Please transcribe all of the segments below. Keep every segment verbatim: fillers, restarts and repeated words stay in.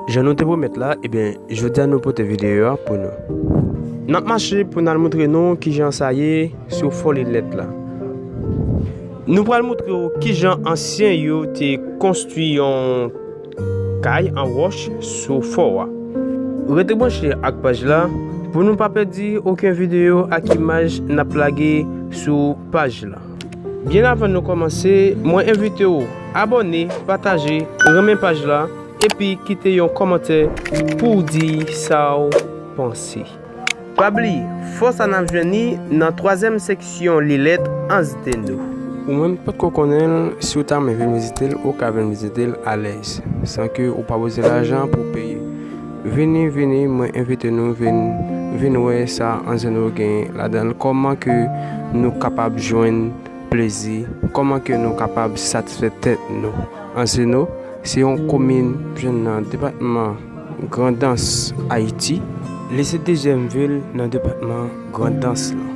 Jan nou te pwomèt la, ebyen, jodi a nou pote videyo a pou nou. N ap mache pou n al moutre nou kijan sa ye sou fò Lilèt la. Nou pral moutre w kijan ansyen yo te konstwi yon kay an wòch sou fò a. Rete branche ak paj la pou nou pa pèdi okenn videyo ak imaj n ap lage sou paj la. Byen avan nou kòmanse, mwen envite w abòne, pataje, renmen paj la, epi kite yon kòmantè pou w di sa w panse. Pa bliye, fò sa n ap jwenn li nan twazyèm seksyon Lilèt Anse des Naux. Ou menm ki potko konnen l, si w ta renmen vin vizite l, ou ka vin vizite l alèz, san ke ou pa bezwen lajan pou w peye. Vini, vini, mwen envite nou vin, vin wè sa Anse des Naux gen ladan l, kòman ke nou kapab jwenn plezi, kòman ke nou kapab satisfè tèt nou. Anse des Naux, se yon komin ki jwenn nan depatman Grandans, Ayiti. Li se dezyèm vil nan depatman Grandans lan.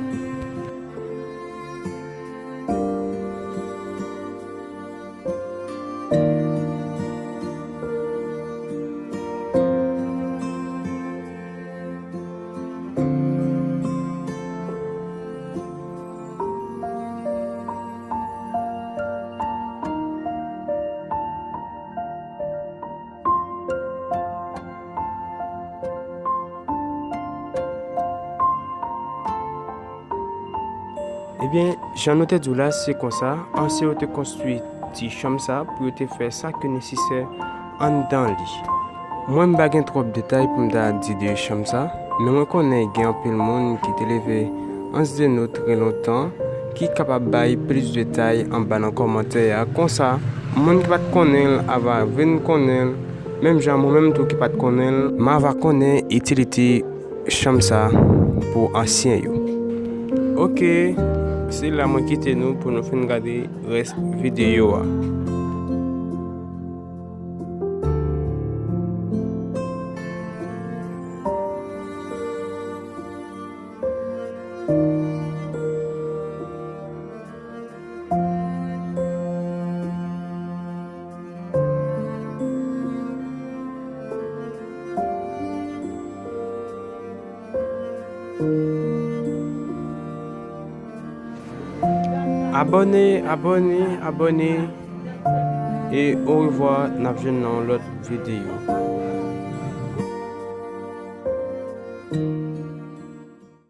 Ebyen, jan nou te di w la, se konsa, ansyen yo te konstwi ti chanm sa pou yo te fè sa ki nesesè anndan li. Mwen, m pa gen twòp detay pou m ta di de chanm sa, men mwen konnen gen anpil moun ki te leve Anse des Naux trè lontan, ki kapab bay plis detay anba nan kòmantè a. Konsa, moun ki pa t konnen l ava vin konnen l, menm jan mwen menm tou ki pa t konnen l, m ava konnen itilite chanm sa pou ansyen yo. Oke, se la mwen kite nou pou nou fin gade rès videyo a. Abòne, abòne, abòne. E orevwa, n ap jwenn nan yon lòt videyo.